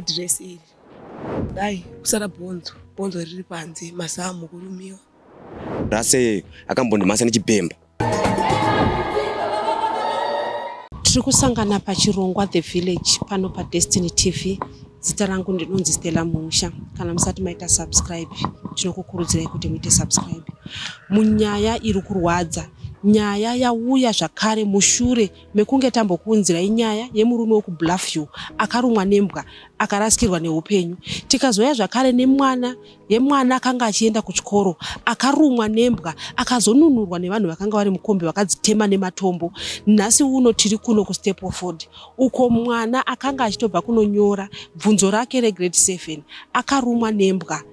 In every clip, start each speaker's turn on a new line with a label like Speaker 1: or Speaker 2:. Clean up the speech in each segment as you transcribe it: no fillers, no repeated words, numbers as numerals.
Speaker 1: Dress iri dai kusara bhonzo bhonzo riri panze mazamu kurumiwa.
Speaker 2: Rase akambondimhasa nechibhemba.
Speaker 3: Tiri kusangana pachirongwa The Village pano paDestiny TV. Zita rangu ndinonzi Stella Muusha. Kana musati maita subscribe, tinokukurudzirai kuti muite subscribe. Munyaya iri kurwadza, nyaya yauya zvakare mushure mekunge tambokuunzirai nyaya yemurume wekuBluffview akarumwa nembwa akarasikirwa neupenyu. Tikazouya zvakare nemwana yemwana akanga achienda kuchikoro akarumwa nembwa akazonunurwa nevanhu vakanga vari mukombi vakadzitema nematombo. Nhasi uno tiri kuno kuStapleford uko mwana akanga achitobva kunonyora bvunzo rake regrade 7 akarumwa nembwa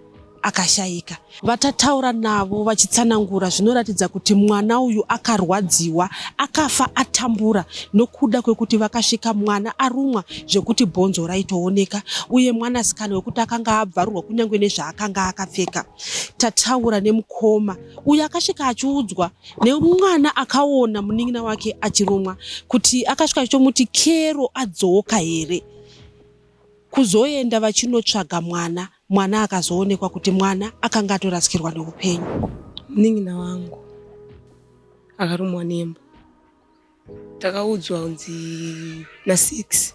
Speaker 3: akashaika. Vatataura navo vachitsanangura zvinoratidza kuti mwana uyu akarwadziwa, akafa atambura nokuda kwekuti vakasvika mwana arumwa zvekuti bhonzo raitooneka uye mwanasikana wekuti akanga abvarurwa kunyange nezvaakanga akapfeka. Tataura nemukoma uyo akasvika achiudzwa nemwana akaona munin'ina wake achirumwa kuti akasvika achitomuti Kero adzoka here? Kuzoenda vachinotsvaga mwana, mwana akazoonekwa kuti mwana akanga atorasikirwa neupenyu.
Speaker 1: Munin'ina wangu akarumwa nembwa. Takaudzwa kunzi na 6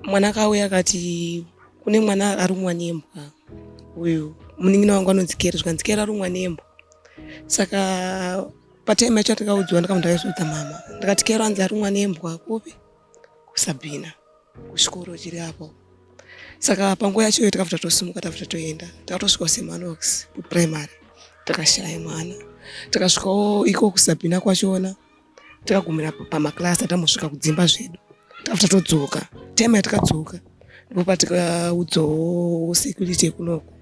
Speaker 1: mwana akauya akati kune mwana arumwa nembwa uyu munin'ina wangu anonzi Keri zvikanzi Keri arumwa nembwa saka patime yacho atakaudzwa ndakabva ndakazoudza mama ndikati Keri anzi arumwa nembwa kupi kuSabhina kuchikoro chiri apo saka panguva yacho iyo takabva tatosimuka tabva tatoenda takatosvika semanox kuprimary takashaya mwana takasvikawo iko kusabhina kwachona takagumira pamaclass atambosvika kudzimba zvedu takabva tatodzoka time yatakadzoka ndipo patikaudzawo security yekunoku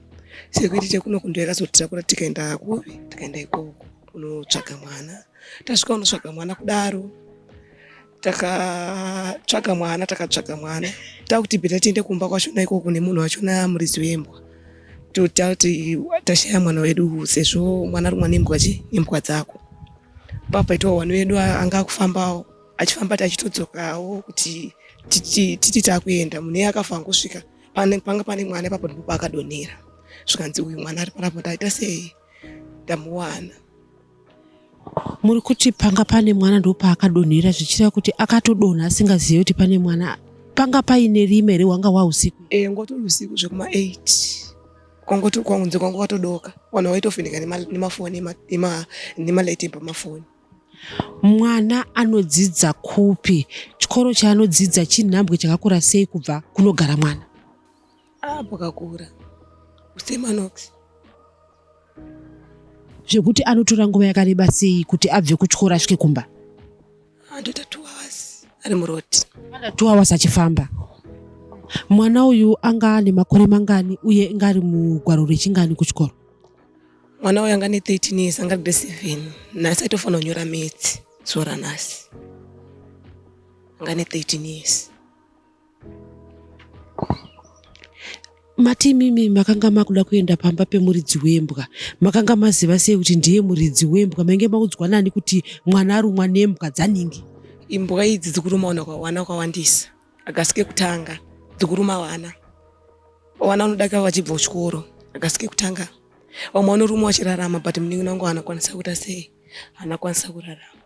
Speaker 1: security yekunoku ndiyo yakazotitakura tikaenda kupi tikaenda ikoko kunotsvaga mwana tasvika kunotsvaga mwana kudaro takatsvaga mwana takatsvaga mwana takuti bheta tiende kumba kwachona ikoko nemunhu wachona muridzi wembwa totati tashaya mwana wedu sezvo mwana arumwa nembwa chi nembwa dzako papaitawo wani wedu anga akufambawo achifamba tachitodzokawo kuti titi takuenda munhu iye akafa angosvika panga pane mwana ipapo ndipo paakadonhera zvikanzi uyu mwana ari panapo taita sei ndamuwana
Speaker 3: Muri kuti panga pane mwana ndopaakadonhera zvichireva kuti akatodonha asingazive kuti pane mwana. Panga paine rima here hwanga hwausiku?
Speaker 1: Eh, ngotori usiku zvekuma 8 kwangoti kwanzi kwanga kwatodoka vanhu vaitofeneka nemafoni nemalight pamafoni.
Speaker 3: Mwana anodzidza kupi? Chikoro chaanodzidza chinhambwe chakakura sei kubva kunogara mwana?
Speaker 1: Ah, pakakura kusemanox
Speaker 3: Zvekuti anotora nguva yakareba sei kuti abve kuchikoro asvike kumba?
Speaker 1: Anotoita 2 hours ari muroad.
Speaker 3: Anoita 2 hours achifamba. Mwana uyu anga ane makore mangani uye anga ari mugwaro rechingani kuchikoro?
Speaker 1: Mwana uyu anga ane 13 years, anga ari grade 7. Nhasi aitofanira kunyora maths zuva ranhasi. Anga ane 13 years.
Speaker 3: Mati imimi makanga makuda kuenda pamba pemuridzi wembwa. Makanga maziva sei kuti ndiye muridzi wembwa? Mainge maudzwa nani kuti mwana arumwa nembwa dzaningi?
Speaker 1: Imbwa idzi dzikuruma vana vakawandisa. Akasi kekutanga dzikuruma vana. Vana vanodaka vachibva kuchikoro. Akasi kekutanga. Vamwe vanorumwa vachirarama but munin'ina wangu haana kukwanisa kuita sei? Haana kukwanisa kurarama.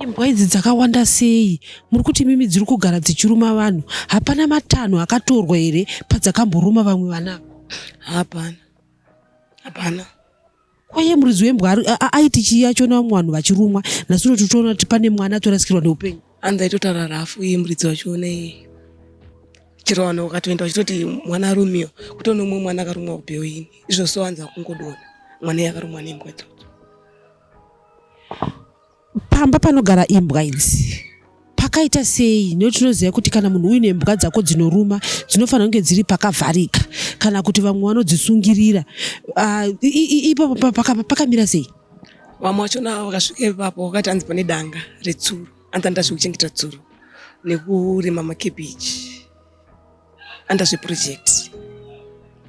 Speaker 3: Imbwa idzi dzakawanda sei? Muri kuti imimi dziri kugara dzichiruma vanhu. Hapana matanho akatorwa here padzakamboruma vamwe vana?
Speaker 1: Hapana. Hapana.
Speaker 3: Kwaye muridzi wembwa aiti chii achiona vamwe vanhu vachirumwa nhasi uno tiri kuti pane mwana atorasikirwa neupenyu.
Speaker 1: Anzi aitotaura rafu iye muridzi wachiona iye. Chero vanhu vakatoenda vachitoti mwana arumiwa kutone umwe mwana akarumwa kubhewini. Izvo so anzi akungodona mwana iye akarumwa nembwa idzodzo.
Speaker 3: Pamba panogara imbwa idzi pakaita sei nekuti tinoziva kuti kana munhu uine mbwa dzako dzinoruma dzinofanira kunge dziri pakavharika kana kuti vamwe vanodzisungirira ah, ipapo pakamira sei
Speaker 1: vamwe vachona vakasvika ipapo vakati hanzi pane danga retsuro hanzi anoita zvekuchengeta tsuro nekurima makebhichi anoita zveproject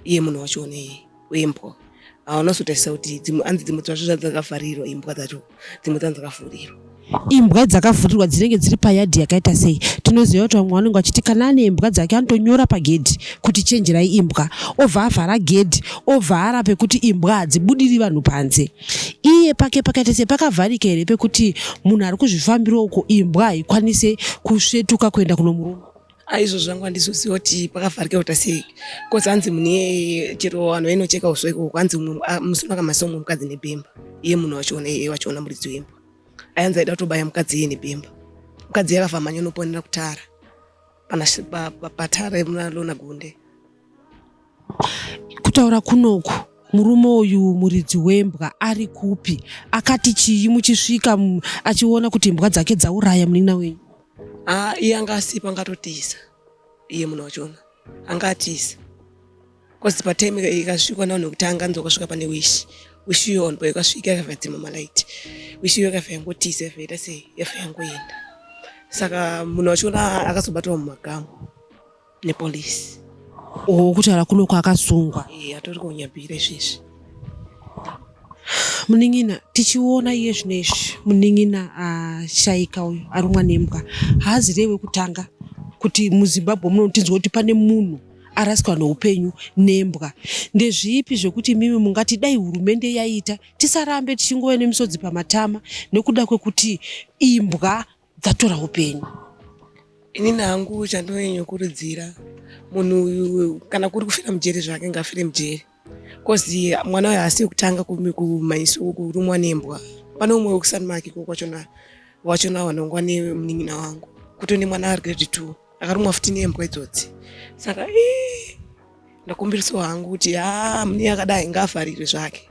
Speaker 1: iye munhu wacho nei wembwa hawana kuzotarisa kuti dzimwe anzi dzimwe dzacho dzakavharirwa imbwa dzacho dzimwe dzanzi dzakavhurirwa
Speaker 3: imbwa dzakavhurirwa dzinenge dziri payadhi yakaita sei. Tinoziva kuti vamwe vanenge vachiti kana ane imbwa dzake anotonyora pagedhi kuti chenjerai imbwa, obva avhara gedhi, ovhara pekuti imbwa hadzibudiri vanhu panze. Iye pake pakaita sei? Pakavharika here pekuti munhu ari kuzvifambira uko imbwa haikwanise kusvetuka kuenda kunomuruma?
Speaker 1: Aizvo zvangu handizoziva kuti pakavharika kuita sei bcause hanzi munhu iyeye chero vanhu vainocheka uswa ikoko hanzi musi unokamhanyisa umwe mukadzi nebhemba iye munhu wachiona iye wachiona muridzi wembwa ayanzi aida kutobaya mukadzi iye nebhemba mukadzi iye akabva mhanya unoponera kutara patara yemunalona gunde.
Speaker 3: Kutaura kunoku murume uyu muridzi wembwa ari kupi? Akati chii muchisvika achiona kuti imbwa dzake dzauraya munin'ina wenyu?
Speaker 1: Ah, iye anga asipo, angatotiza iye munhu wachona anga atiza cause patime ikasvikwa navanhu vekutanga nzi wakasvika pane wishi wishi iyo vanhu paikasvika yakabva yadzima malaiti wishi iyo yakabva yangotiza yabva yaita sei yabva yangoenda saka munhu wachona akazobatwa mumagamu nepolice.
Speaker 3: Oh, kutaura kuno kwakasungwa.
Speaker 1: Eh, atori kunyabhira izvezvi.
Speaker 3: Munin'ina, tichiona iye zvino izvi munin'ina ashaika uyu arumwa nembwa haazi rei wekutanga kuti muZimbabwe muno tinzwe kuti pane munhu arasikwa neupenyu nembwa. Ndezvipi zvekuti imimi mungati dai hurumende yaita tisarambe tichingove nemisodzi pamatama nekuda kwekuti imbwa dzatora upenyu?
Speaker 1: Inini hangu chandinonyanyokurudzira munhu uyu kana kuri kufira mujeri zvake ngaafire mujeri cause mwana uyu haasi wekutanga kumhanyiswa kurumwa nembwa. Pane umwe wekuSanmark ikoko wachona wachona wanongwa nemunin'ina wangu kutone mwana ari grade 2 akarumwa futi nembwa idzodzi saka ii Ndakumbirisawo hangu kuti haa mune akadai ngaavharirwe zvake.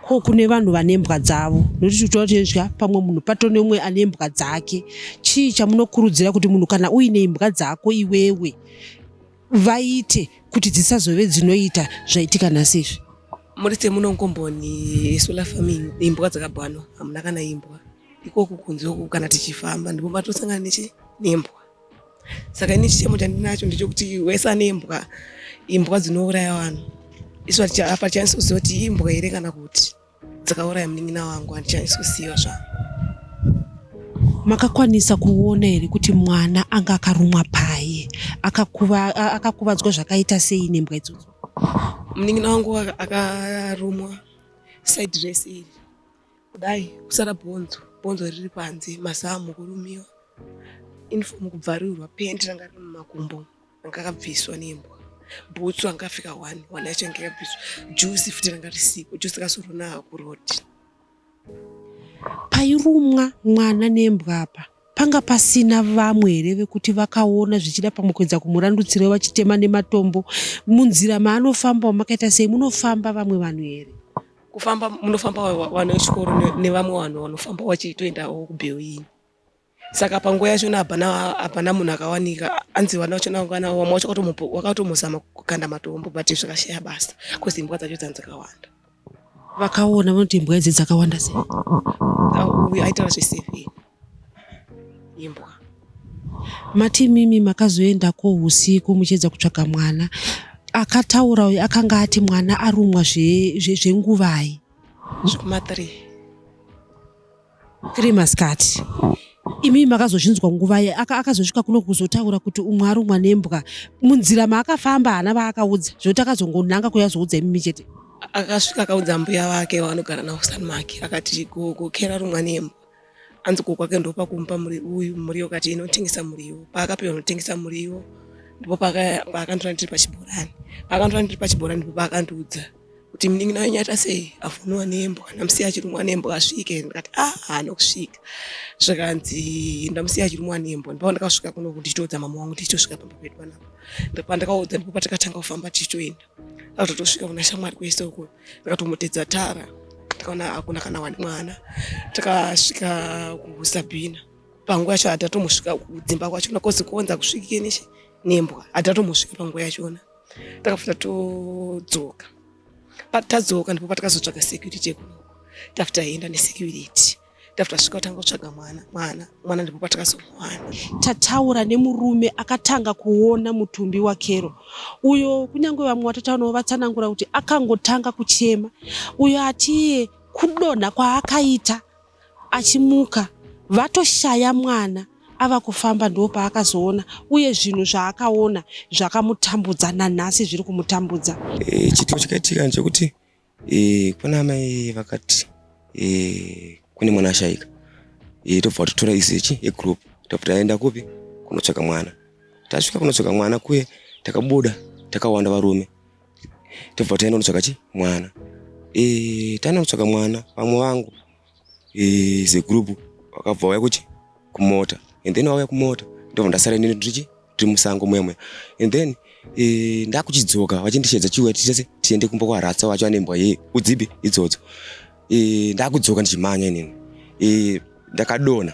Speaker 3: Ko kune vanhu vane mbwa dzavo nokuti tototya pamwe munhu pato neumwe ane mbwa dzake chii chamunokurudzira kuti munhu kana uine imbwa dzako iwewe vaite kuti dzisazove dzinoita zvaitika nhasi izvi?
Speaker 1: Muri semuno mukomboni solar farming imbwa dzakabhanwa hamuna kana imbwa ikoku kunze uku kana tichifamba ndipo patosangana nechi nembwa. Saka ini chichemo chandinacho ndechekuti wese ane imbwa, imbwa dzinouraya vanhu. Isu apa tichanisi kuziva kuti imbwa here kana kuti dzakauraya munin'ina wangu, handichanisi kuziva zvangu.
Speaker 3: Makakwanisa kuona here kuti mwana anga akarumwa pai, akakuvadzwa zvakaita sei nembwa idzodzo?
Speaker 1: Munin'ina wangu akarumwa side rese iri kudai kusara bhonzo, bhonzo riri panze, mazamu kurumiwa. Uniform kubvarirwa, pant ranga riri mumakumbo ranga rakabviswa nembwa, bhutsu anga akapfeka one, one yacho yanga yakabviswa, juzi futi ranga risipo, juzi rakazorona kuroad.
Speaker 3: Pairumwa mwana nembwa apa panga pasina vamwe here vekuti vakaona zvichida pamwe kuedza kumurandutsira vachitema nematombo munzira maanofamba makaita sei munofamba vamwe vanhu here?
Speaker 1: Kufamba munofamba vanhu vechikoro nevamwe vanhu vanofamba vachitoendawo kubhewini. Saka panguva yachona hapana hapana munhu akawanika anzi vana vachona vangana vamwe vacho wakatomuzama kukanda matombo but zvikashaya basa cause imbwa dzacho dzanga dzakawanda.
Speaker 3: Vakaona vanoti imbwa idzi dzakawanda sei?
Speaker 1: Uyu aitaura zveseven imbwa.
Speaker 3: Mati imimi makazoendako husiku muchiedza kutsvaga mwana. Akataura uyu akanga ati mwana arumwa zvenguvai?
Speaker 1: Zvekuma 3.
Speaker 3: 3 masikati. Imimi makazozvinzwa nguvai? Akazosvika kuno kuzotaura kuti umwe arumwa nembwa. Munzira maakafamba haana vaakaudza zvekuti akazongonanga kuyazoudza imimi chete.
Speaker 1: Akasvika akaudza mbuya vake vaanogara navo kuSanmark akati gogo Kera arumwa nembwa. Anzi gogo kwake ndopakumupa uyu muriwo kati inotengesa muriwo. Paakapiwa unotengesa muriwo ndipo paakanditora ndiri pachibhorani. Paakanditora ndiri pachibhorani ndipo paakandiudza kuti munin'ina wenyu aita sei avhunwa nembwa ndamusiya achirumwa nembwa asvike ndikati ah haana kusvika zvikanzi ndamusiya achirumwa nembwa ndipo ndakasvika kuno ndichitoudza mama wangu tichitosvika pamba pedu panapa ndopandakaudza ndipo patakatanga kufamba tichitoenda akutotosvika kuna shamwari kwese uko ndakatomutedza tara takaona hakuna kana wani mwana takasvika kusabhina panguva yacho hatatomusvika kudzimba kwachona kozi kuonza kusvikike nechi nembwa hatatomusvika panguva yachona takafuta todzoka patadzoka ndipo patakazotsvaga security yekunoko tafuta enda nesecurity tafuta svika kutanga kutsvaga mwana mwana mwana ndipo patakazomuwana.
Speaker 3: Tataura nemurume akatanga kuona mutumbi waKero uyo kunyange vamwe vatataura navo vatsanangura kuti akangotanga kuchema uyo atiye kudonha kwaakaita achimuka vatoshaya mwana. Ava kufamba ndo paakazoona, uye zvinhu zvaakaona zvakamutambudza, nanhasi zviri kumutambudza.
Speaker 2: Chiitiko chakaitika ndechekuti kuna amai vakati kune mwana ashaika. Tobva tatora isechi yegroup, tobva taenda kupi kunotsvaka mwana. Tasvika kunotsvaka mwana kuye, takabuda takawanda varume, tobva taenda kunotsvaka chi mwana. Taenda kunotsvaka mwana, vamwe vangu zegroup vakabva vauya kuchi kumota, and then vauya kumota, ndobva ndasara inini ndirichi tiri musango muya muya. And then ndakuchidzoka, vachindishedza, chiuya tichese tiende kumba kwaratsa wacho ane mbwa ye udzipi idzodzo. Ndakudzoka ndichimhanya inini, ndakadonha,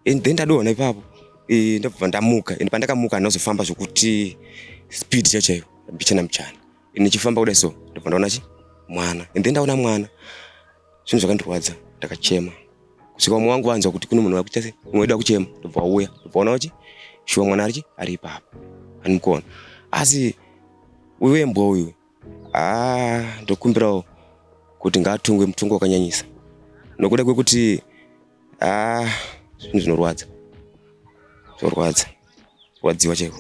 Speaker 2: and then ndadonha ipapo, ndobva ndamuka. And pandakamuka, handinazofamba zvokuti speed chaiyo chaiyo, mbichana mbichana ndichifamba kudai so, ndobva ndaona chi mwana. And then ndaona mwana, zvinhu zvakandirwadza, ndakachema kusvika vamwe vangu vanzwa kuti kune munhu wakuita se mumwe wedu akuchema, ndobva wauya, ndobva waona kuti shuwa mwana arichi ari ipapo animukuona. Asi uyu wembwa uyu, haa, ndokumbirawo kuti ngaatungwe mutongo wakanyanyisa, nokuda kwekuti, haa, zvinhu zvinorwadza, zvinorwadza, rwadziwa chaiko.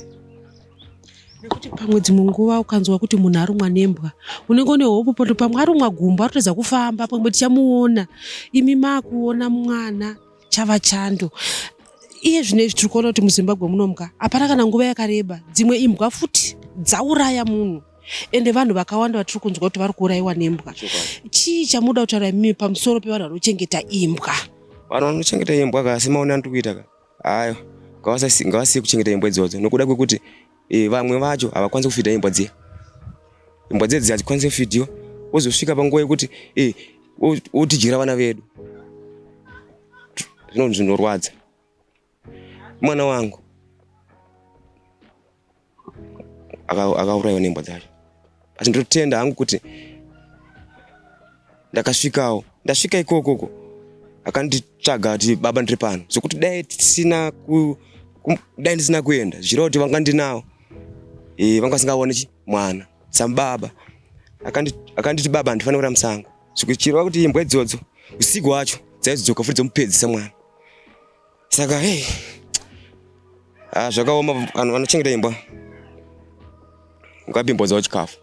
Speaker 3: Nekuti pamwe dzimwe nguva ukanzwa kuti munhu arumwa nembwa, unenge une hope kuti pamwe arumwa gumbo, arikutadza kufamba, pamwe tichamuona. Imi maakuona mwana chava chando. Iye zvino izvi tiri kuona kuti muZimbabwe munomuka hapana kana nguva yakareba, dzimwe imbwa futi dzauraya munhu, ende vanhu vakawanda vatiri kunzwa kuti vari kuurayiwa nembwa. Chii chamuda kutaura imimi pamusoro pevanhu vanochengeta imbwa?
Speaker 2: Vanhu vanochengeta imbwa ka, semaone andiri kuita ka, hayo, ngavasiye kuchengeta imbwa idzodzo, nokuda kwekuti vamwe vacho havakwanisi kufidha imbwa dziya. Imbwa dziya dziya hadzikwanisi kufidhiwa, wozosvika panguva yekuti wotidyira vana vedu. Zvino zvinorwadza. Mwana wangu akaurayiwa nembwa dzacho, asi ndinotenda hangu kuti ndakasvikawo. Ndasvika ikokoko, akanditsvaga ati, "Baba, ndiri pano." Zvokuti dai ndisina kuenda, zvichireva kuti vanga ndinawo, vanga vasingaoni chi mwana samubaba. Akanditi, "Baba, handifaniri kuenda musango," zvichireva kuti imbwa idzodzo usiku hwacho dzaizodzoka futi dzomupedzisa mwana. Saka hei, ah, zvakaoma. Vanhu vanochengeta imbwa ngape imbwa dzavo chikafu.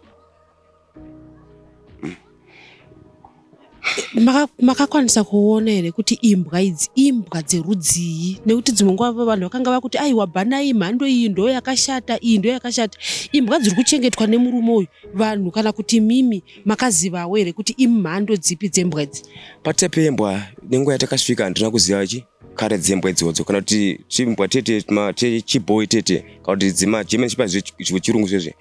Speaker 3: Makakwanisa kuona here kuti imbwa idzi imbwa dzerudzii? Nekuti dzimwe nguva vanhu vakanga vakuti, "Aiwa, bhanai mhando iyi, ndo yakashata, iyi ndo yakashata." Imbwa dziri kuchengetwa nemurume uyu, vanhu kana kuti mimi makazivawo here kuti imhando dzipi dzembwa idzi?
Speaker 2: Patepe yembwa, nenguva yatakasvika handina kuziva chi kare dzembwa idzodzo, kana kuti chimbwa tete chibhoi tete, kana kuti dzima German Shepherd zvechirungu zvezve.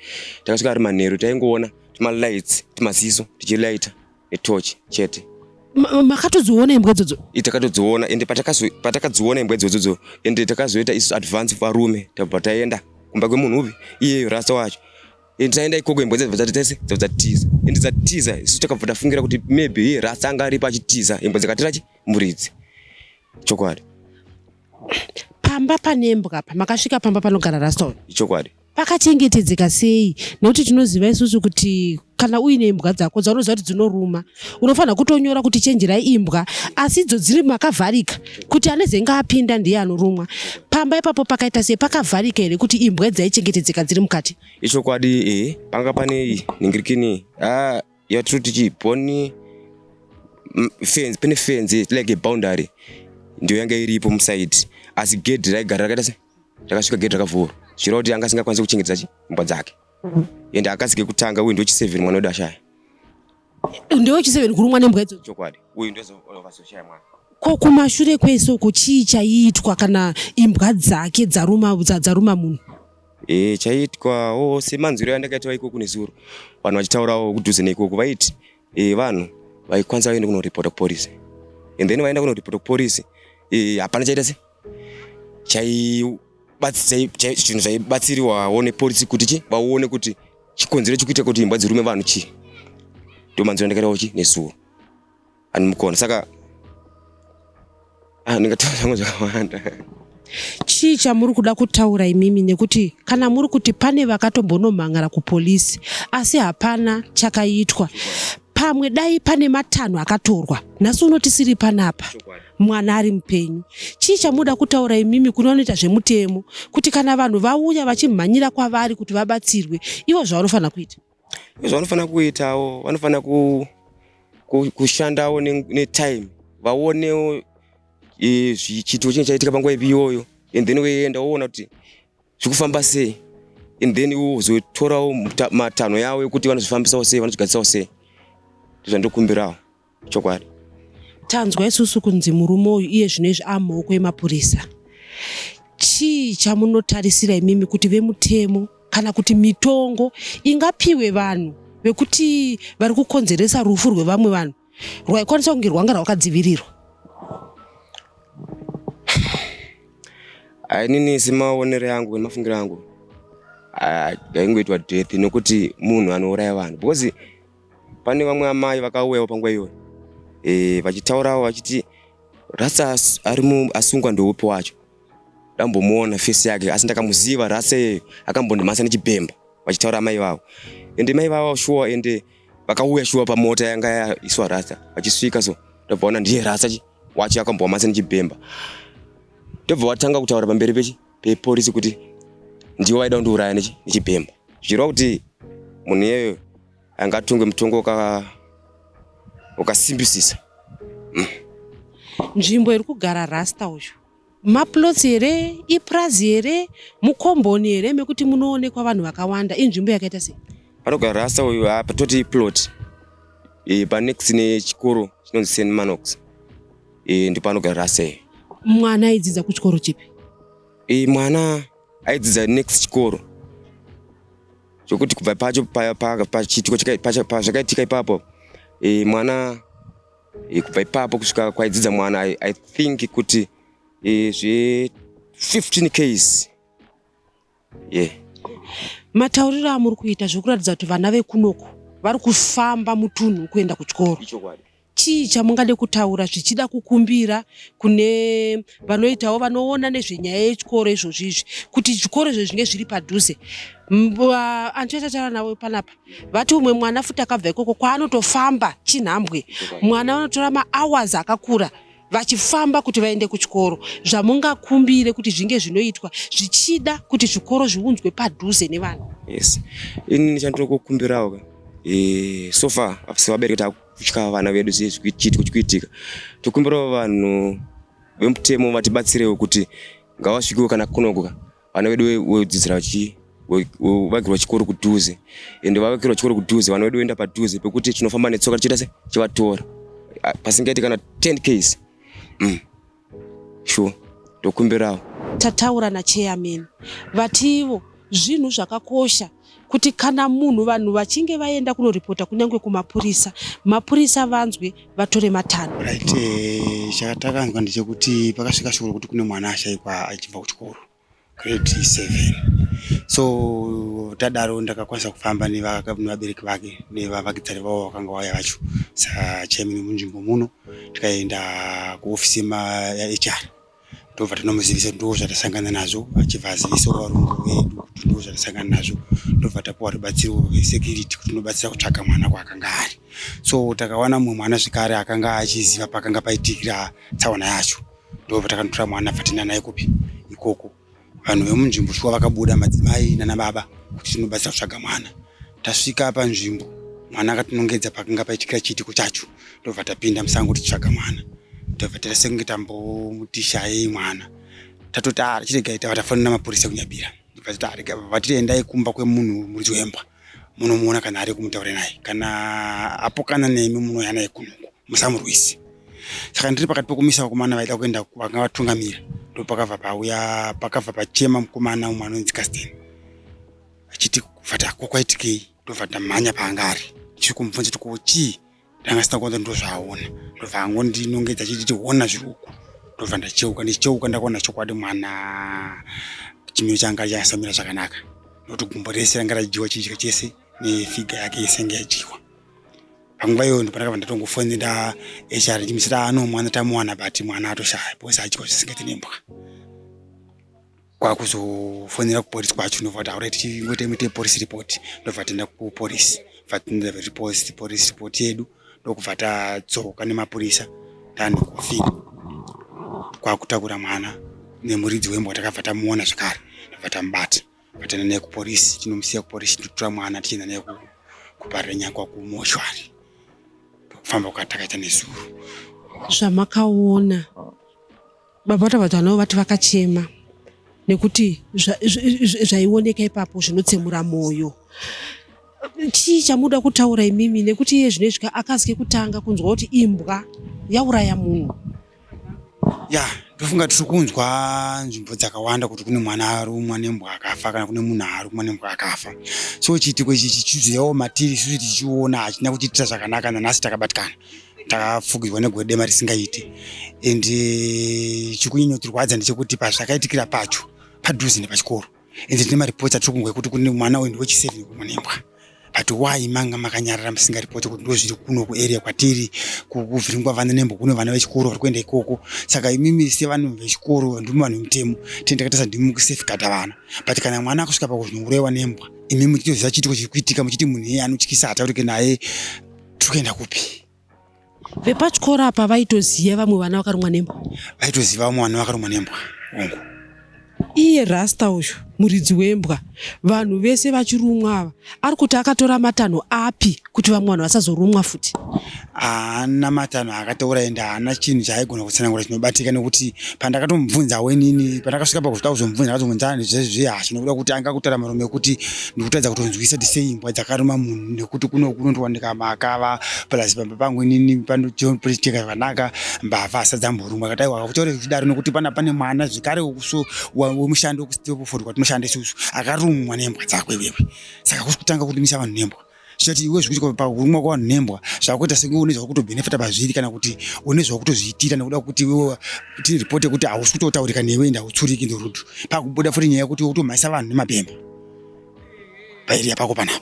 Speaker 2: Takasvika ari manheru, taingoona tumalights, tumaziso tichilaita netochi chete.
Speaker 3: Makatodziona imbwa idzodzo?
Speaker 2: Takatodziona, ende patakadziona imbwa idzodzo, ende takazoita isu advance varume, tabva taenda kumba kwemunhu upi iyeyo rasta wacho. Ende taenda ikoko, imbwa dzabva dzati tese dzabva dzatiza. Ende dzatiza, isu takabva tafungira kuti maybe iye rasta anga aripo achitiza, imbwa dzakatira chi muridzi. Chokwadi.
Speaker 3: Pamba pane mbwa, pamakasvika pamba panogara rasta uyu?
Speaker 2: Chokwadi.
Speaker 3: Pakachengetedzeka sei? Nekuti tinoziva isusu kuti kana uine imbwa dzako dzaunoziva kuti dzinoruma, unofanira kutonyora kuti, "Chenjerai imbwa," asi idzo dziri makavharika kuti anezenge apinda ndiye anorumwa. Pamba ipapo pakaita sei? Pakavharika here kuti imbwa dzaichengetedzeka dziri mukati?
Speaker 2: Ichokwadi, panga pane ningirikini, ah, yatiri kuti chibhoni fence, pane fence like a boundary, ndiyo yanga iripo musaidi, asi gedhi raigara rakaita se rakasvika gedhi rakavhurwa, zvichireva kuti anga asingakwanisi kuchengetedza chi imbwa dzake. Ende akasike kutanga, uyu ndochi7 mwana wedu ashaya.
Speaker 3: Ndewechi7 kurumwa nembwa idzodzo?
Speaker 2: Chokwadi, uyu ndozovazoshaya mwana.
Speaker 3: Ko kumashure kwese uko chii chaiitwa kana imbwa dzake dzaruma, dzaruma munhu?
Speaker 2: Chaiitwawo, semanzwiro andakaitawo ikoko nezuro, vanhu vachitaurawo kudhuze neikoko, vaiti vanhu vaikwanisa vaende kunoripota kupolisi, and then vaenda kunoripota kupolisi, hapana chaita se zvinhu zvaibatsiriwawo nepolisi kuti chi vaone kuti chikonzero chikuita kuti imbwa dzirume vanhu chii. Ndo manzwiro andakaitawo chi nezuro animukona. Saka, ah, ndingataura zvangu zvakawanda.
Speaker 3: Chii chamuri kuda kutaura imimi? Nekuti kana muri kuti pane vakatombonomhangara kupolisi asi hapana chakaitwa. Pamwe dai pane matanho akatorwa nhasi uno tisiri panapa, mwana ari mupenyu. Chii chamuda kutaura imimi kune vanoita zvemutemo kuti kana vanhu vauya vachimhanyira kwavari kuti vabatsirwe, ivo zvavanofanira kuita?
Speaker 2: Zvavanofanira kuitawo, vanofanira kushandawo netime, vaonewo chiitiko chinenge chaitika panguva ipi iyoyo, and then voenda woona kuti zvikufamba sei, and then wozotorawo matanho yavo ekuti vanozvifambisawo sei, vanozvigadzisawo sei. Ndozvandinokumbirawo chokwadi.
Speaker 3: Tanzwa isusu kunzi murume uyu iye zvino izvi amumaoko emapurisa. Chii chamunotarisira imimi kuti vemutemo kana kuti mitongo ingapiwe vanhu vekuti vari kukonzeresa rufu rwevamwe vanhu rwaikwanisa kunge rwanga rwakadzivirirwa?
Speaker 2: Inini semaonero angu nemafungiro angu, yaingoitwa death, nokuti munhu anouraya vanhu, because pane vamwe amai vakauyawo panguva iyoyo vachitaurawo vachiti Rasta ari asungwa ndoupi wacho, ndambomuona face yake asi ndakamuziva Rasta iyeyo, akambondimhasa nechibhemba, vachitaura amai vavo. Ende mai vavo shuwa, ende vakauya shuwa pamota yanga yaiswa Rasta, vachisvika so ndobva ona ndiye Rasta wacho akambomhasa nechibhemba. Ndobva watanga kutaura pamberi pechi pepolisi kuti ndiwo vaida kundiuraya nechibhemba, zvichireva kuti munhu iyeyo angatongwe mutongo wakasimbisisa.
Speaker 3: Nzvimbo iri kugara Rasta uyu maplots here, ipurazi here, mukomboni here mekuti munoonekwa vanhu vakawanda? Inzvimbo yakaita sei?
Speaker 2: Panogara Rasta uyu apa toti plot panext nechikoro chinonzi St Manox, ndipo panogara Rasta iyo.
Speaker 3: Mwana aidzidza kuchikoro chipi?
Speaker 2: Mwana aidzidza next chikoro, zvokuti kubva pacho pachiitiko pazvakaitika ipapo, mwana kubva ipapo kusvika kwaidzidza mwana, I think kuti zve 15 ks, yeah.
Speaker 3: Matauriro amuri kuita zvekuratidza kuti vana vekunoku vari kufamba mutunhu kuenda kuchikoro.
Speaker 2: Ichokwadi.
Speaker 3: Chii chamungade kutaura, zvichida kukumbira kune vanoitawo vanoona nezvenyaya yechikoro izvozvi izvi, kuti zvikoro izvo zvinge zviri padhuze? Andichataura navo panapa vati umwe mwana futi akabva ikoko kwaanotofamba chinhambwe, mwana vanotora mahours akakura vachifamba kuti vaende kuchikoro. Zvamungakumbire kuti zvinge zvinoitwa, zvichida kuti zvikoro zviunzwe padhuze nevana?
Speaker 2: Yes, inini chandinokukumbirawo ka, so far sevabereki takutya vana vedu, chiitiko chikuitika, tokumbirawo vanhu vemutemo vatibatsirewo kuti ngavasvikewo kana kunoku ka, vana vedu vodzidzira vavakirwa chikoro kudhuze, ende vavakirwa chikoro kudhuze, vana vedu voenda padhuze pekuti tinofamba netsoka tichiita se chivatora pasingaiti kana 10 ks. Sure, tokumbirawo.
Speaker 3: Tataura nachairman, vativo zvinhu zvakakosha kuti kana munhu vanhu vachinge vaenda kunoripota kunyange kumapurisa, mapurisa vanzwe vatore matanho.
Speaker 4: Right, chatakanzwa ndechekuti pakasvika shoko rekuti kune mwana ashayikwa achibva kuchikoro grade 7. So tadaro ndakakwanisa kufamba nevabereki vake nevavakidzani vavo vakanga vauya vacho sachairman wemunzvimbo muno, tikaenda kuofisi yaHR, ndobva tanomuzivisa ndo zvatasangana nazvo, achibva azivisawo varungu vedu kuti ndo zvatasangana nazvo, ndobva tapuwa rubatsiro rwesecurity kuti unobatsira kutsvaga mwana kwaakanga ari. So takawana mumwe mwana zvekare akanga achiziva pakanga paitikira tsaona yacho, ndobva takanotora mwana, bva tienda naye kupi ikoko. Vanhu vemunzvimbo shuwa vakabuda, madzimai nana baba, kuti tinobatsira kutsvaga mwana. Tasvika panzvimbo, mwana akatinongedza pakanga paitikira chiitiko chacho, ndobva tapinda musango tichitsvaga mwana, ndobva taita sekunge tambomuti shayei mwana. Tatoti a chiregai, tava tafonera mapurisa kuNyabira, ndobva vatiti endai kumba kwemunhu muridzi wembwa, munomuona kana ari kumutaure naye, kana apokana nemi munouya naye kunoku, musamurwisi. Saka ndiri pakati pekumisa vakomana vaida kuenda vanga vatungamira, ndopakabva pauya, pakabva pachema mukomana umwe anonzi Castin achiti vati ko kwaitikei, ndobva ndamhanya paanga ari ndichiri kumubvunza kuti ko chii, ndanga sina kuwanza ndozvaaona, ndobva angondinongedza achiti ona zviri uku, ndobva ndacheuka. Ndichicheuka ndakaona chokwadi mwana chimiro changa chasamira zvakanaka, nokuti gumbo rese ranga radyiwa, chidya chese nefiga yake yese yanga yadyiwa. Panguva iyoyo ndopandakabva ndatongofonera HR ndichimusira ano mwana tamuwana, but mwana atoshaya because adyiwa zvisingaiti nembwa. Kwakuzofonera kupolisi kwacho, ndobva kuti alright, chingoita muite police report, ndobva taenda kupolisi. Bva report police report yedu ndokubva tadzoka nemapurisa tane kofini kwakutakura mwana nemuridzi wembwa takabva tamuona zvakare ndobva tamubata vatana naye kupolisi tinomusiya kupolisi totora mwana tichienda naye kuParirenyatwa kumoshwari. Kufamba kwatakaita nezuro.
Speaker 3: Zvamakaona baba Tafadzwa navo vati vakachema nekuti zvaioneka ipapo zvinotsemura mwoyo. Chii chamuda kutaura imimi nekuti iye zvino izvi akazike kutanga kunzwa kuti imbwa yauraya munhu?
Speaker 4: Ya, ndofunga tiri kunzwa nzvimbo dzakawanda kuti kune mwana arumwa nembwa akafa kana kune munhu arumwa nembwa akafa. So chiitiko ichi chichizoyawo matiri isusu tichiona hachina kutiitira zvakanaka. Nanhasi takabatikana, takafugidzwa negwedema risingaiti. And chikunyanya ndechekuti pazvakaitikira pacho padhuze nepachikoro, and tine maripoti atiri kunzwa ekuti kune mwana uyu ndewechi7 kurumwa nembwa. But why manga makanyarara musingaripoti kuti ndo zviri kuno kuarea kwatiri kuvhiringwa vana nembwa? Kune vana vechikoro vari kuenda ikoko. Saka imimi sevanhu vechikoro, ndimi vanhu vemutemo, tini takatarisa ndimi kusafeguarda vana. But kana mwana akusvika pakuzinourayiwa nembwa, imi muchitoziva chiitiko chiri kuitika, muchiti munhu iyeye anotyisa, hataurike naye, tiri kuenda kupi?
Speaker 3: Vepachikoro apa vaitoziva vamwe vana vakarumwa nembwa?
Speaker 4: Vaitoziva vamwe vana vakarumwa nembwa, hongu.
Speaker 3: Iye Rasta uyu muridzi wembwa, vanhu vese vachirumwa ava, ari kuti akatora matanho api kuti vamwe vanhu vasazorumwa futi?
Speaker 4: Haana matanho akataura, ende haana chinhu chaaigona kutsanangura chinobatika, nekuti pandakatomubvunzawo inini, pandakasvika pakusvika kuzomubvunza, ndakazomubvunza zvezvehasha nekuda kuti anga kutaura marume ekuti ndikutadza kutonzwisa kuti sei imbwa dzakaruma munhu, nekuti kuno kunondowanika makava, plus pamba pangu inini panocheka zvakanaka, mbavha asadzamborumwa. Akati aiwa, kutaure zvichidaro nekuti pana pane mwana zvekare wemushando wekuFord kwatinoshanda isusu akarumwa nembwa dzako iwewe. Saka kusi kutanga kurumisa vanhu nembwa, zvichati iwe zvikuti pakurumwa kwavanhu nembwa zvakuita senge une zvakutobhenefita pazviri kana kuti une zvakutozviitira, nekuda kuti iwewe tine ripoti yekuti hausi kutotaurika newe ende hautsuriki ndorudu. Pakubuda futi nyaya yekuti kutomhanyisa vanhu nemabhemba paarea pako panapa,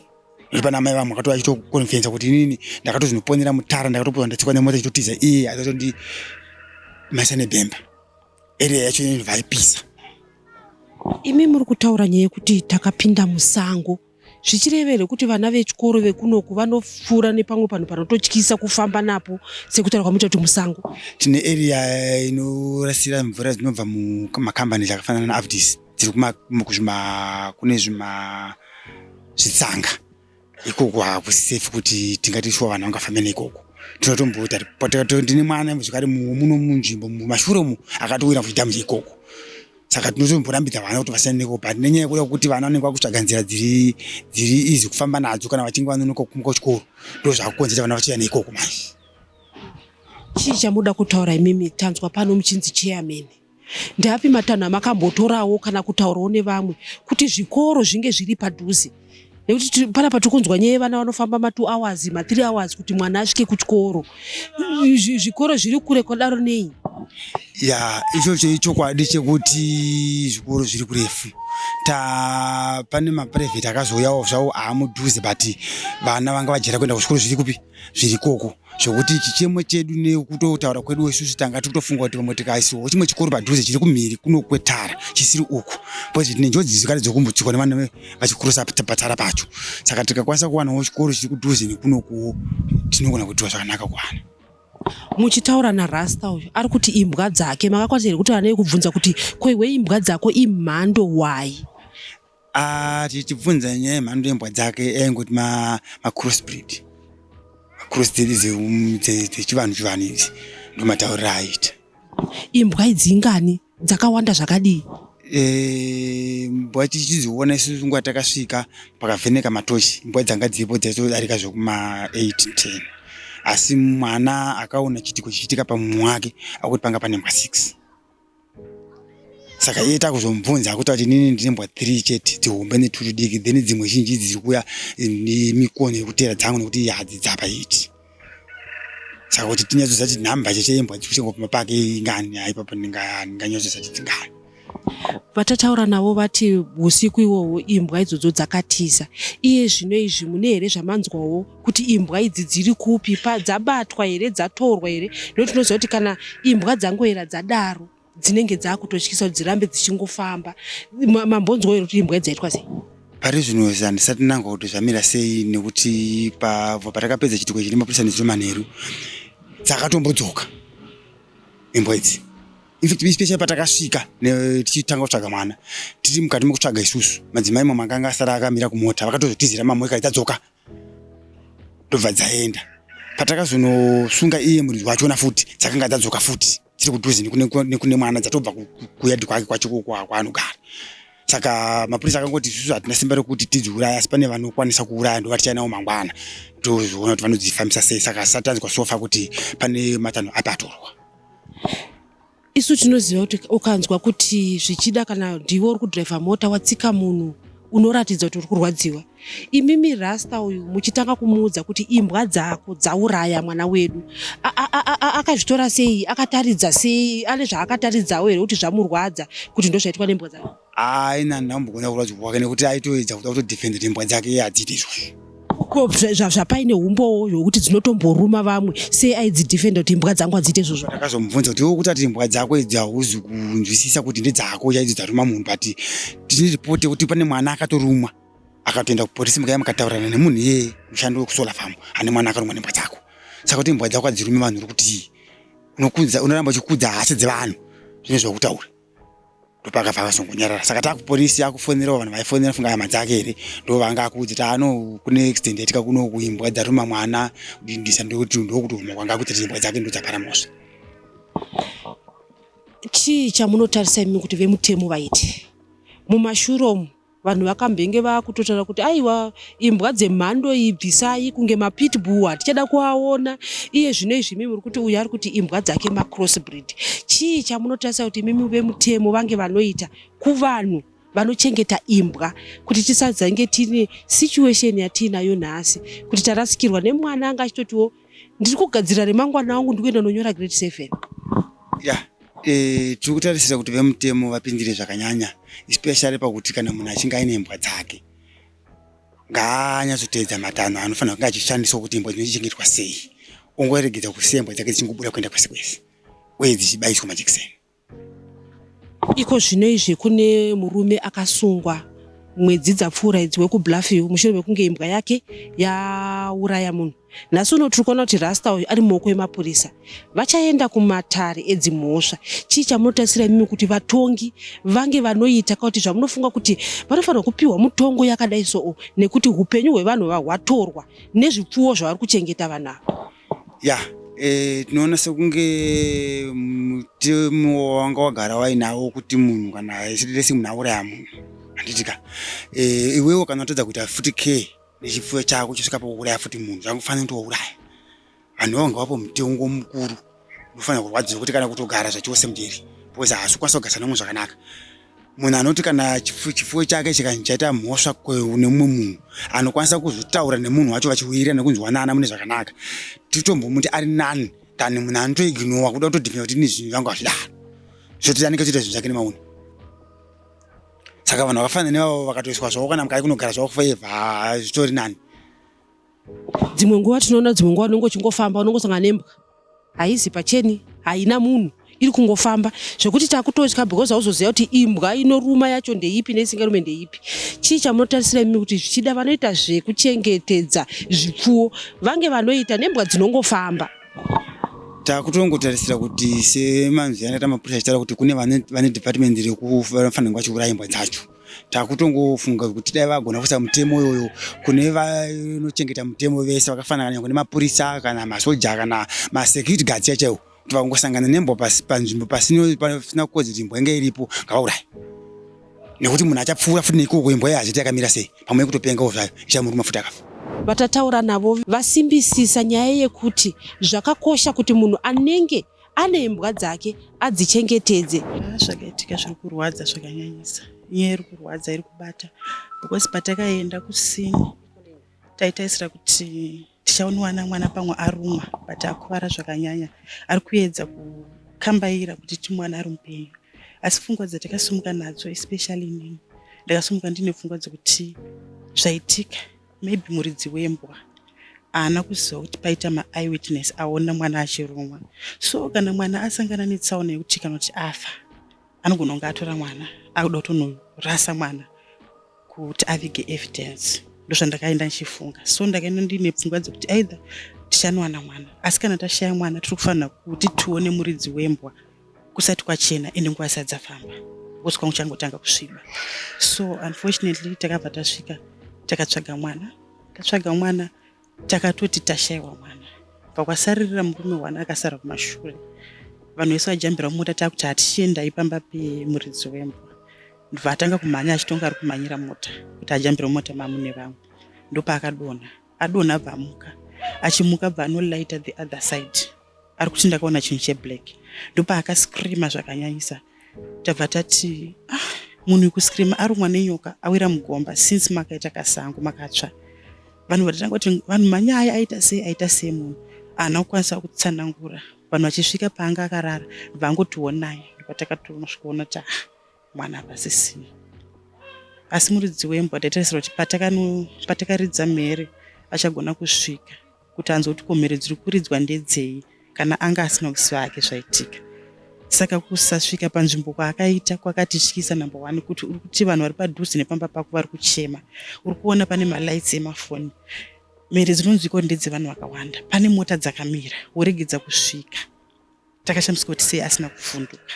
Speaker 4: nekuti pana mai vamwe vakatouya achitokonfensa kuti inini ndakatozinoponera mutara, ndakatopiwa, ndatsikwa nemota ichitotiza, iye atotondimhanyisa nebhemba. Area yacho inobva yaipisa.
Speaker 3: Imi muri kutaura nyaya yekuti takapinda musango, zvichireva here kuti vana vechikoro vekunoku vanopfuura nepamwe panhu panototyisa kufamba napo, sekutaura kwamuita kuti musango?
Speaker 4: Tine area inorasira mvura dzinobva mumakambani akafanana naAvdis, dziri kune zvima zvitsanga ikoko. Hakusi safe kuti tingati shuwa vanhu vangafambe neikoko. Tinotomboita, ndine mwana zvekare muno munzvimbo mumashure umu akatowira muchidhamu cheikoko. Saka tinotomborambidza vana kuti vasiyane neko, but nenyaya yekuda kuti vana vanenge vakutsvaga nzira dziri easy kufamba nadzo kana vachinge vanonoka kumuka kuchikoro, ndo zvakukonzera vana vachiuya neikoko manje.
Speaker 3: Chii chamuda kutaura imimi? Tanzwa pano muchinzi chairman. Ndeapi matanho amakambotorawo kana kutaurawo nevamwe kuti zvikoro zvinge zviri padhuze? Nekuti panapa tiri kunzwa nyaya yevana vanofamba ma2 hours, ma3 hours kuti mwana asvike kuchikoro. Zvikoro zviri kure kwadaro nei?
Speaker 4: Ya, ichocho ichokwadi chekuti zvikoro zviri kurefu. Ta pane maprivate akazouyawo zvawo aamudhuze, but vana vanga vajera kuenda kuzvikoro zviri kupi, zviri ikoko, zvokuti chichemo chedu nekutotaura kwedu isusu tanga tiri kutofunga kuti pamwe tikaisiwawo chimwe chikoro padhuze chiri kumhiri kuno kwetara chisiri uku, because tine njodzi zvekare dzokumbotsikwa nevana vachikurusa patara pacho. Saka tikakwanisa kuwanawo chikoro chiri kudhuze nekunokuwo, tinogona kuitiwa zvakanaka kuwana.
Speaker 3: Muchitaura naRasta uyu ari kuti imbwa dzake, makakwanisa here kutaura naye kubvunza kuti koiwe imbwa dzako imhando wai?
Speaker 4: Ah, tichibvunza nyaya yemhando yembwa dzake, aingoti macross breed, macross dzedu dzechivanhu, chivanhu idzi, ndomatauriro aiita.
Speaker 3: Imbwa idzi ingani? Dzakawanda zvakadii?
Speaker 4: Mbwa tichidziona isusu nguva takasvika pakavheneka matochi, mbwa dzanga dziripo dzaitodarika zvekuma 8 10, asi mwana akaona chiitiko chichiitika pamumwe wake akuti panga pane mbwa 6. Saka iye takuzomubvunza akuti ati inini ndine mbwa 3 chete dzihombe netwo tudiki, then dzimwe zhinji dziri kuuya nemikono yekutera dzangu nekuti iye hadzidzapa iti. Saka kuti tinyatsoziva kuti nhamba cheche yembwa dziri kuchengwa pamba pake ingani, haipapo ndinganyatsoziva kuti dzingani.
Speaker 3: Vatataura navo vati usiku ihwohwo imbwa idzodzo dzakatiza. Iye zvino izvi mune here zvamanzwawo kuti imbwa idzi dziri kupi, dzabatwa here, dzatorwa here? Nekuti tinoziva kuti kana imbwa dzangoera dzadaro dzinenge dzakutotyisa kuti dzirambe dzichingofamba. Mambonzwawo here kuti imbwa idzi dzaitwa sei?
Speaker 4: Pari zvino handisati nangwa kuti zvamira sei nekuti pabva patakapedza chiitiko ichi nemapurisa nezuro manheru dzakatombodzoka imbwa idzi. In fact especially patakasvika tichitanga kutsvaga mwana tiri mukati mekutsvaga isusu madzimai mamwe akanga asara akamira kumota vakatozotizira mamwe dzadzoka ndobva dzaenda. Patakazonosunga iye muridzi wachona futi dzakanga dzadzoka futi. Tiri kudhuze nekune mwana dzatobva kuyadhi kwake kwacho kwaanogara. Saka mapurisa akangoti isusu hatina simba rekuti tidziuraye asi pane vanokwanisa kuuraya ndovatichainawo mangwana tozoona kuti vanodzifambisa sei. Saka asati tanzwa sofa kuti pane matanho api atorwa.
Speaker 3: Isu tinoziva kuti ukanzwa kuti zvichida kana ndiwe uri kudhiraivha mota watsika munhu unoratidza kuti uri kurwadziwa. Imimi Rasta uyu muchitanga kumuudza kuti imbwa dzako dzauraya mwana wedu, akazvitora sei? Akataridza sei? Ane zvaakataridzawo here kuti zvamurwadza kuti ndozvaitwa nembwa dzake?
Speaker 4: Hayi, ndambogona kurwadzwa kwake nekuti aitoedza kuda kutodefenda kuti imbwa dzake iye hadziite izvozvo.
Speaker 3: Ko zvapaine umbowo hwekuti dzinotomboruma vamwe, sei aidzidefenda kuti imbwa dzangu hadziite izvozvo?
Speaker 4: Ndakazomubvunza kuti iwe kuti ati imbwa dzako idzi hauzi kunzwisisa kuti ndedzako chaidzo dzaruma munhu, but tine ripoti yekuti pane mwana akatorumwa akatoenda kupolisi mukaya mukataurirana nemunhu iyeye mushandi wekusolar farm ane mwana akarumwa nembwa dzako. Saka kuti imbwa dzako hadzirume vanhu uri kuti unokudza, unoramba uchikudza hasha dzevanhu zvine zvakutaura. Ndopakabva akazongonyarara. Saka takupolisi akufonerawo vanhu vaifonera funga hama dzake here ndo vanga akuudza kuti ano kune accident yaitika kuno kuimbwa dzaruma mwana dindisa ndokuti ndokuti huma kwanga akuti imbwa dzake ndodzapara mhosva.
Speaker 3: Chii chamunotarisa imi kuti vemutemo vaite mumashure umu? Vanhu vakambenge vakutotaura kuti aiwa imbwa dzemhando iyi bvisai kunge mapitbull hatichada kuaona. Iye zvino izvi imimi muri kuti uyu ari kuti imbwa dzake macross breed. Chii chamunotarisa kuti imimi vemutemo vange vanoita kuvanhu vanochengeta imbwa kuti tisazange tine situation yatiinayo nhasi kuti tarasikirwa nemwana anga achitotiwo ndiri kugadzirira remangwana wangu ndikuenda nonyora grade 7.
Speaker 4: Ya, tiri kutarisira kuti vemutemo vapindire zvakanyanya especially pakuti kana munhu achinge aine imbwa dzake ngaanyatsoteedza matanho anofanira kunge achishandiswa kuti imbwa dzinochengetwa sei, ongoregedza kusiya imbwa dzake dzichingobuda kuenda kwese kwese uye dzichibayiswa majekiseni.
Speaker 3: Iko zvino izvi kune murume akasungwa mwedzi dzapfuura idzi wekuBluffhill mushure mekunge imbwa yake yauraya munhu. Nhasi uno tiri kuona kuti Rasta uyu ari mumaoko emapurisa. Vachaenda kumatare edzimhosva. Chii chamunotarisira imimi kuti vatongi vange vanoita kana kuti zvamunofunga kuti vanofanirwa kupiwa mutongo yakadai soo nekuti upenyu hwevanhu hwatorwa nezvipfuwo zvavari kuchengeta vanhu ava?
Speaker 4: Ya, tinoona sekunge mutemo wanga wagara wainawo kuti munhu kana lese munhu auraya munhu handiti ka, iwewe kana watadza kuita futi care nechipfuyo chako chosvika pakuuraya futi munhu zvangofanira kuti wauraya vanhu vavo ngavapo mutengo mukuru unofanira kurwadziwa kuti kana kutogara zvachose mujeri because haasi kukwanisa kugarisana nemumwe zvakanaka. Munhu anoti kana chipfuyo chake chikanzi chaita mhosva nemumwe munhu anokwanisa kuzotaura nemunhu wacho vachiwirirana nekunzwanana mune zvakanaka, titombomuti ari nani than munhu anotoignowa kuda kutodefenda kuti ini zvinhu zvangu hazvidaro zvoti anenge achiita zvinhu zvake nemaune. Saka vanhu vakafanana nevavo vakatoiswa zvavo kana mukai kunogara zvavo forever zvitori nani.
Speaker 3: Dzimwe nguva tinoona dzimwe nguva unenge uchingofamba unongosangana nembwa haizi pacheni haina munhu iri kungofamba zvekuti takutotya because hauzoziva kuti imbwa inoruma yacho ndeipi neisingarume ndeipi. Chii chamunotarisira imimi kuti zvichida vanoita zvekuchengetedza zvipfuwo vange vanoita nembwa dzinongofamba?
Speaker 4: Takutongotarisira kuti semanzwi anoita mapurisa achitaura kuti kune vane department rekufanira kunge vachiuraya imbwa dzacho. Takutongofunga kuti dai vagona kuisa mutemo iyoyo kune vanochengeta mutemo vese vakafanana nyangwe nemapurisa kana masoja kana masecurity guards chaiwo kuti vakangosangana nembwa panzvimbo pasina kodzero kuti imbwa inge iripo ngavauraye, nekuti munhu achapfuura futi neikoko imbwa iyo hazviti yakamira sei, pamwe yekutopengawo zvayo ichamuruma futi akafa.
Speaker 3: Vatataura navo vasimbisisa nyaya yekuti zvakakosha kuti munhu anenge ane imbwa dzake adzichengetedze.
Speaker 5: Zvakaitika zviri kurwadza zvakanyanyisa. Nyaya iri kurwadza iri kubata because patakaenda kusini taitarisira kuti tichaonowana mwana pamwe arumwa but akuvara zvakanyanya. Ari kuedza kukambaira kuti timwana ari mupenyu, asi pfungwa dzatakasimuka nadzo especially inini ndakasimuka ndine pfungwa dzekuti zvaitika maybe muridzi wembwa haana kuziva kuti paita maeyewitness aona mwana achirumwa. So kana mwana asangana netsaona yekuti kana kuti afa anogona kunge atora mwana akuda kutonorasa mwana Kuti avige evidence ndozvandakaenda ndichifunga. So ndakaenda ndiine pfungwa dzekuti either tichanowana mwana asi kana tashaya mwana tiri kufanira kuti tione muridzi wembwa kusati kwachena ende nguva isati dzafamba because kwangu changotanga kusviba. So unfortunately takabva tasvika takatsvaga mwana tatsvaga mwana Takatoti tashaiwa mwana bva kwasaririra murume one akasara kumashure. Vanhu vese vajambira mumota takuti hatichiendai pamba pemuridzi wembwa. Ndobva atanga kumhanya achitonga ari kumhanyira mota kuti ajambire mumota mamune vamwe. Ndopaakadonha. Adonha abva amuka. Achimuka abva anolighter the other side. Ari kuti ndakaona chinhu cheblack. Ndopaakascreama zvakanyanyisa. Tabva tati ah, munhu uyu kuscreama arumwa nenyoka awira mugomba since makaita kasango makatsva. Vanhu vatanga kuti vanhu manyaya aita sei aita sei munhu haana kukwanisa kutsanangura. Vanhu vachisvika paanga akarara vangoti honai ndopatakatonosvikoona kuti ah, mwana hapasisina. Asi muridzi wembwa taitarisira kuti patakaridza mhere achagona kusvika kuti anzwe kuti ko mhere dziri kuridzwa ndedzei kana anga asina kuziva hake zvaitika. Saka kusasvika panzvimbo kwaakaita kwakatityisa number one kuti uri kuti vanhu vari padhuze nepamba pako vari kuchema. Uri kuona pane malights emafoni. Mhere dzinonzwika kuti ndedzevanhu vakawanda. Pane mota dzakamira woregedza kusvika. Takashamisika kuti sei asina kuvhunduka.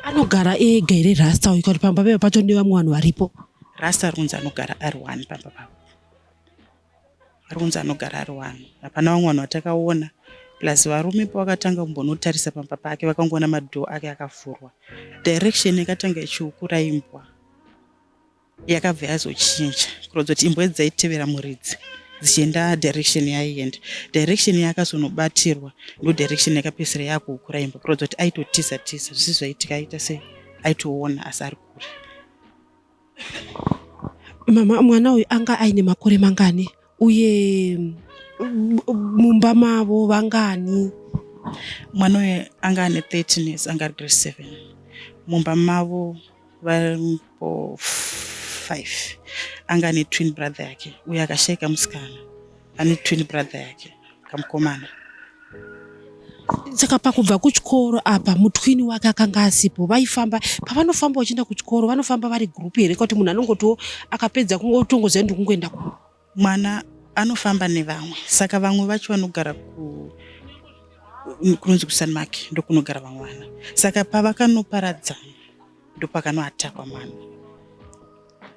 Speaker 3: Anogara ega here Rasta uyu kana pamba peba pacho nevamwe vanhu varipo?
Speaker 5: Rasta ari kunzi anogara ari one pamba pavo. Ari kunzi anogara ari one. Hapana vamwe vanhu vatakaona. Plus varume pavakatanga kumbonotarisa pamba pake vakangoona madoor ake akavhurwa. Direction yakatanga ichiukura imbwa. Yakabva yazochinja kuratidza kuti imbwa idzi dzaitevera muridzi dzichienda direction yaienda. Direction yaakazonobatirwa ndo direction yakapedzisira yakuhukura imbwa kuratidza kuti aitotiza tiza zvisi zvaitika aita sei aitoona asi ari kure.
Speaker 3: Mama mwana uyu anga aine makore mangani uye mumba mavo vangani?
Speaker 5: Mwana uyu anga ane 13 years anga ari grade 7 mumba mavo Varipo 5 anga ane twin brother yake uyo akashaika musikana ane twin brother yake kamukomana.
Speaker 3: Saka pakubva kuchikoro apa mutwini wake akanga asipo, vaifamba pavanofamba vachienda kuchikoro vanofamba vari group here kuti munhu anongotiwo akapedza kungotongoziva ndikungoenda kumba?
Speaker 5: Mwana anofamba nevamwe saka vamwe vacho vanogara ku kunonzi kusanmark ndokunogara vamwe vana saka pavakanoparadzana ndopakanoatakwa mwana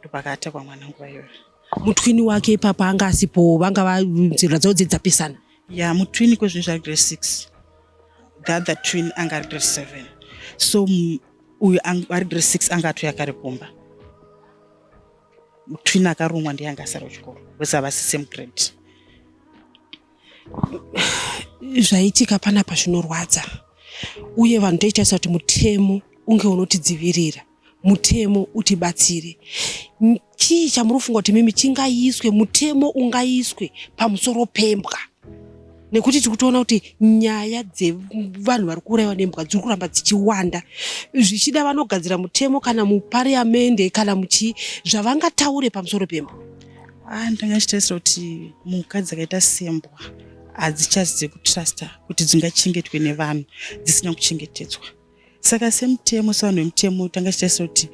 Speaker 5: ndopakaatakwa mwana nguva iyoyo.
Speaker 3: Mutwini wake ipapa anga asipo vanga nzira dzavo dzedzapisana.
Speaker 5: Ya mutwini kwezvinhu zvari grade 6 the other twin anga ari grade 7 so uyu ari grade 6 anga atouya kare kumba. Twin akarumwa ndiye anga asara kuchikoro vese havasi same grade.
Speaker 3: Zvaitika panapa zvinorwadza uye vanhu toitarisa kuti mutemo unge unotidzivirira mutemo utibatsire. Chii chamuri kufunga kuti mimi chingaiswe mutemo ungaiswe pamusoro pembwa nekuti tiri kutoona kuti nyaya dzevanhu vari kuurayiwa nembwa dziri kuramba dzichiwanda zvichida vanogadzira mutemo kana mupariamende kana muchii zvavangataure pamusoro pembwa.
Speaker 5: Ah, ndanga ndichitarisira kuti mhuka dzakaita sembwa hadzichazi dzekutrusta kuti dzingachengetwe nevanhu dzisina kuchengetedzwa. Saka semutemo sevanhu vemutemo tanga tichitarisira kuti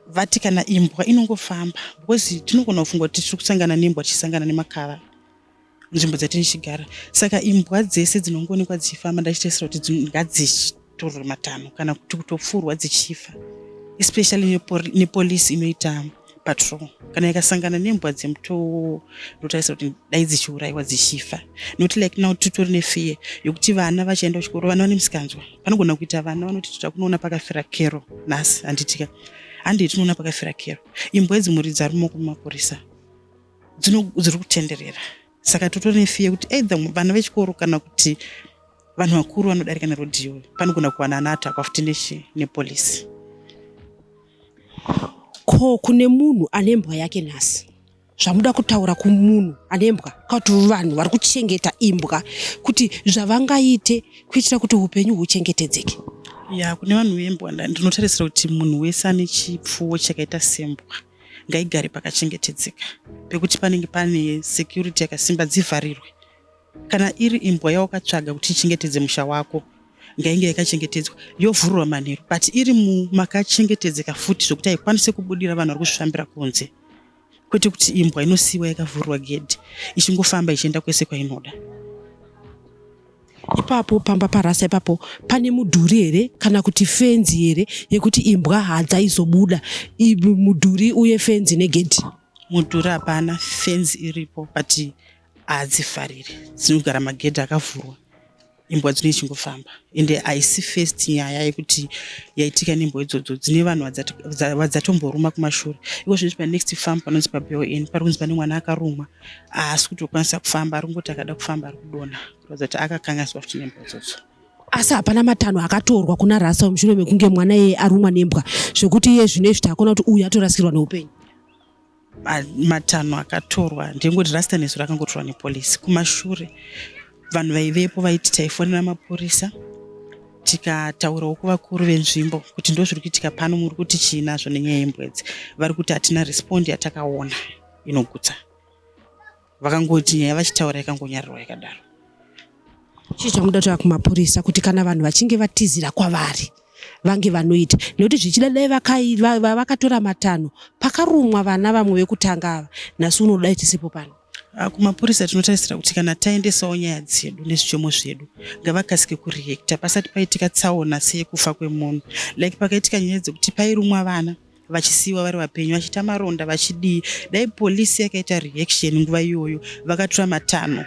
Speaker 5: vati kana imbwa inongofamba because tinogona kufunga kuti tiri kusangana nembwa tichisangana nemakava nzvimbo dzatinichigara saka imbwa dzese dzinongoonekwa dzichifamba ndachitarisira kuti ngadzitorwe matanho kana kuti kutopfurwa dzichifa especially nepolice inoita patrol kana ikasangana nembwa dzemutoo ndotarisira kuti dai dzichiurayiwa dzichifa not like now titori nefear yokuti vana vachienda kuchikoro vana vane misikanzwa panogona kuita vana vanoti toda kunoona pakafira kero nhasi handitika handei tinoona pakafira kero imbwa idzi muridzi ari mumoko mumapurisa dziri kutenderera saka totori nefear yekuti either vana vechikoro kana kuti vanhu vakuru vanodarika nerodhi iyoyo panogona kuwana ana atakwa futi nechi nepolisi.
Speaker 3: Ko kune munhu ane mbwa yake nhasi zvamuda kutaura kumunhu ane mbwa kana kuti vanhu vari kuchengeta imbwa kuti zvavangaite kuitira kuti upenyu huchengetedzeke?
Speaker 5: Ya kune vanhu vembwa ndinotarisira kuti munhu wese ane chipfuwo chakaita sembwa ngaigare pakachengetedzeka pekuti panenge pane security yakasimba dzivharirwe. Kana iri imbwa yawakatsvaga kuti ichengetedze musha wako, Ngainge yakachengetedzwa yovhurwa manheru, but iri makachengetedzeka futi zvokuti haikwanise kubudira vanhu vari kuzvifambira kunze, kwete kuti imbwa inosiyiwa yakavhurwa gedhi ichingofamba ichienda kwese kwainoda.
Speaker 3: Ipapo pamba parasa ipapo pane mudhuri here kana kuti fenzi here yekuti imbwa hadzaizobuda? Mudhuri uye fenzi negedhi?
Speaker 5: Mudhuri hapana, fenzi iripo, but hadzifariri, dzinogara magedhi akavhurwa, imbwa dzino ichingofamba. Ende haisi first nyaya yekuti yaitika nembwa idzodzo, dzine vanhu vadzatomboruma kumashure. Iko zvinezvi panext farm panonzi paBell Inn pari kunzi pane mwana akarumwa, haasi kutokwanisa kufamba, ari kungoti akada kufamba ari kudonha, kuratidza kuti akakanganiswa futi nembwa idzodzo.
Speaker 3: Asi hapana matanho akatorwa kuna Rasa mushure mekunge mwana iyeye arumwa nembwa, zvekuti iye zvino izvi takuona kuti uyu atorasikirwa neupenyu?
Speaker 5: Matanho akatorwa ndengoti Rasta nezuro akangotorwa nepolisi. Kumashure vanhu vaivepo vaiti taifonera mapurisa, tikataurawo kuvakuru venzvimbo kuti ndo zviri kuitika pano, muri kuti chii nazvo nenyaya yembwa idzi? Vari kuti hatina respond yatakaona inogutsa. Vakangoti nyaya vachitaura yakangonyararwa yakadaro.
Speaker 3: Chii chamuda kutaura kumapurisa kuti kana vanhu vachinge vatizira kwavari vange vanoita? Nekuti zvichida dai vakatora matanho pakarumwa vana vamwe vekutanga ava, nhasi unodai tisipo pano.
Speaker 5: Kumapurisa tinotarisira kuti kana taendesawo nyaya dzedu nezvichemo zvedu, ngavakasike kureacta pasati paitika tsaona seyekufa kwemunhu, like pakaitika nyaya dzekuti pairumwa vana vachisiyiwa vari vapenyu, vachiita maronda, vachidii. Dai polisi yakaita reaction nguva iyoyo, vakatora matanho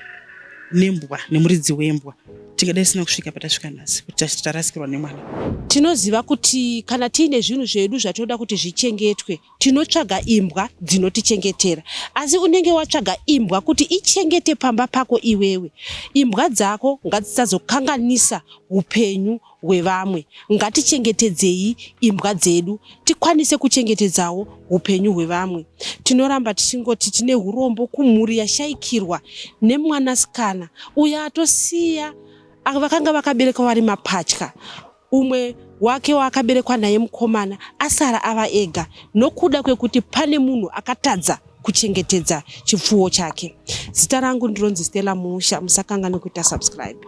Speaker 5: nembwa nemuridzi wembwa, tingadai tisina kusvika patasvika nhasi kuti tarasikirwa nemwana.
Speaker 3: Tinoziva kuti kana tiine zvinhu zvedu zvatinoda kuti zvichengetwe, tinotsvaga imbwa dzinotichengetera. Asi unenge watsvaga imbwa kuti ichengete pamba pako iwewe. Imbwa dzako ngadzisazokanganisa upenyu hwevamwe. Ngatichengetedzei imbwa dzedu tikwanise kuchengetedzawo upenyu hwevamwe. Tinoramba tichingoti tine urombo kumhuri yashaikirwa nemwanasikana uyo atosiya vakanga vakaberekwa vari mapatya. Umwe wake waakaberekwa naye mukomana asara ava ega nokuda kwekuti pane munhu akatadza kuchengetedza chipfuwo chake. Zita rangu ndironzi Stella Musha, musakanganwe kuita subscribe.